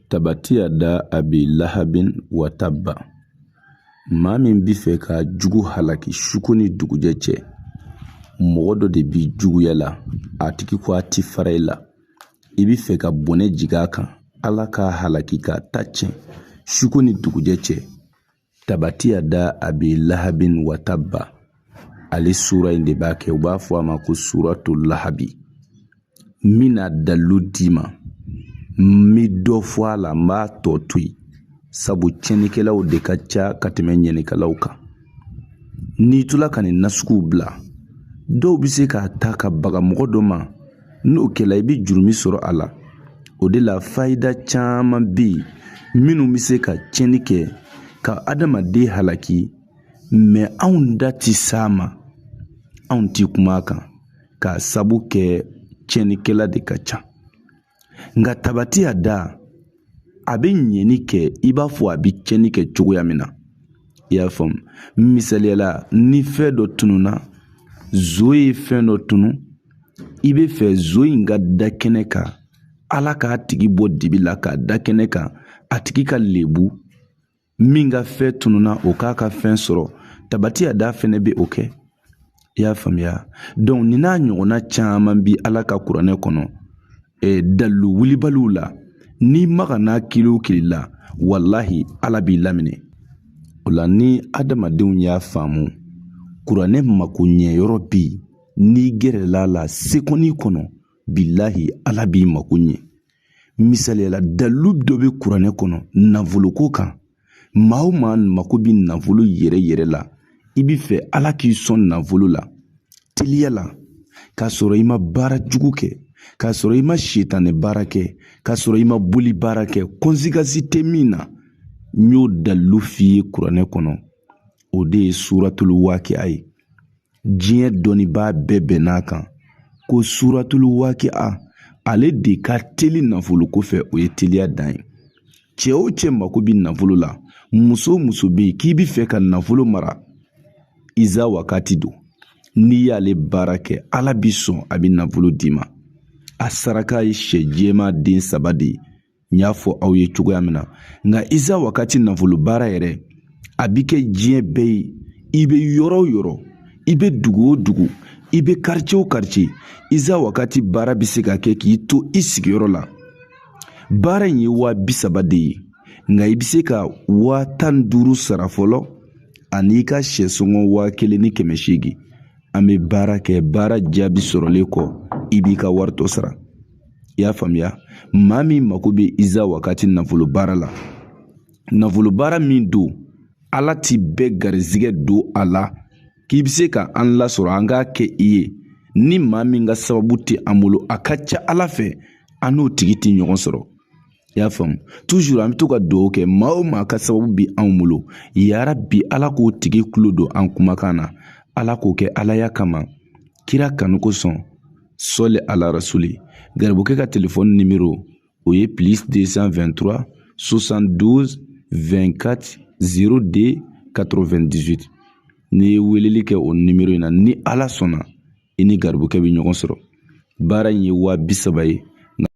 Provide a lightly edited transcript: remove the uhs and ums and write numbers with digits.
Tabati yada abi lahabin wa tabba. Maa min b'i fɛ ka jugu halaki suko ni dugujɛ cɛ, mɔgɔ dɔ de b'i juguya la, a tigi ko a ti fara i la, i b'i fɛ ka bɔnɛ jigin a kan, Ala k'a halaki k'a ta tiɲɛ suko ni dugujɛ cɛ. Tabati yada abi lahabin wa tabba, ale sura in de b'a kɛ, u b'a fɔ a ma ko suratu lahabi. N bɛna dalilu d'i ma, n bɛ dɔ fɔ a la, n b'a tɔ to yen, sabu tiɲɛnikɛlaw de ka ca ka tɛmɛ ɲɛnikɛlaw kan. N'i tola ka nin nasuguw bila, dɔw bɛ se k'a ta ka baga mɔgɔ dɔ ma, n'o kɛla i bɛ jurumi sɔrɔ a la. O de la fayida caman bɛ yen minnu bɛ se ka tiɲɛni kɛ ka adamaden halaki, mɛ anw da ti s'a ma, anw ti kuma a kan k'a sabu kɛ tiɲɛnikɛla de ka ca. Nka tabati yada a bɛ ɲɛni kɛ i b'a fɔ a bɛ tiɲɛni kɛ cogoya min na, i y'a faamu. Misaliya la, ni fɛn dɔ tununna, zo ye fɛn dɔ tunu, i bɛ fɛ zo in ka da kɛnɛ kan, Ala k'a tigi bɔ dibi la k'a da kɛnɛ kan, a tigi ka lebu, min ka fɛn tununna o k'a ka fɛn sɔrɔ. Tabati yada fɛnɛ bɛ o kɛ, i y'a faamuya. Donc nin n'a ɲɔgɔnna caman bi Ala ka kuranɛ kɔnɔ, dalilu wulibaliw la, n'i magana kelen o kelen la, walahi Ala b'i laminɛ. O la ni adamadenw y'a faamu, kuranɛ mako ɲɛ yɔrɔ bɛ yen, n'i gɛrɛla a la sekɔni kɔnɔ, bilahi Ala b'i mako ɲɛ. Misaliya la, dalilu dɔ bɛ kuranɛ kɔnɔ nafoloko kan. Maa o maa mako bɛ nafolo yɛrɛ yɛrɛ la, i bɛ fɛ Ala k'i sɔn nafolo la teliya la, k'a sɔrɔ i ma baara jugu kɛ, k'a sɔrɔ i ma sitanɛ baara kɛ, k'a sɔrɔ i ma boli baara kɛ, kɔnsikansi tɛ min na. N y'o dalilu f'i ye kuranɛ kɔnɔ, o de ye suratul wakiya ye. Diɲɛ dɔnnibaa bɛɛ bɛnn'a kan ko suratul wakiya ale de ka teli nafoloko fɛ, o ye teliya dan ye. Cɛ o cɛ mako bɛ nafolo la, muso o muso bɛ yen k'i bɛ fɛ ka nafolo mara, iza wakati don, n'i y'ale baara kɛ, Ala b'i sɔn, a bɛ nafolo d'i ma. A saraka ye sɛ jɛman den 3 de ye, n y'a fɔ aw ye cogoya min na. Nka iza wakati nafolo baara yɛrɛ, a bi kɛ diɲɛ bɛɛ ye. I bɛ yɔrɔ o yɔrɔ, i bɛ dugu o dugu, i bɛ quartier o quartier, iza wakati baara bɛ se ka kɛ k'i to i sigiyɔrɔ la. Baara in ye 30,000 de ye, nka i bɛ se ka 15,000 sara fɔlɔ, ani i ka sɛ sɔngɔ 1,800. An bɛ baara kɛ, baara jaabi sɔrɔlen kɔ, i b'i ka wari tɔ sara. I y'a faamuya? Maa min mako bɛ iza wakati nafolo baara la, nafolo baara min don, Ala ti bɛɛ garizigɛ don a la k'i bɛ se ka an lasɔrɔ, an k'a kɛ i ye. Ni maa min ka sababu tɛ an bolo, a ka ca Ala fɛ an n'o tigi tɛ ɲɔgɔn sɔrɔ. I y'a faamu? Toujours an bɛ to ka dugawu kɛ, maa o maa ka sababu bɛ anw bolo, yarabi Ala k'o tigi tulo don an kumakan na, Ala k'o kɛ Alaya kama, kira kanu kosɔn, sɔli ala rasuli. Garibukɛ ka telefɔni nimero o ye plus 223 72 24 02 98. N'i ye weleli kɛ o nimero in na, ni Ala sɔnna, i ni garibukɛ bɛ ɲɔgɔn sɔrɔ. Baara in ye 30,000 ye.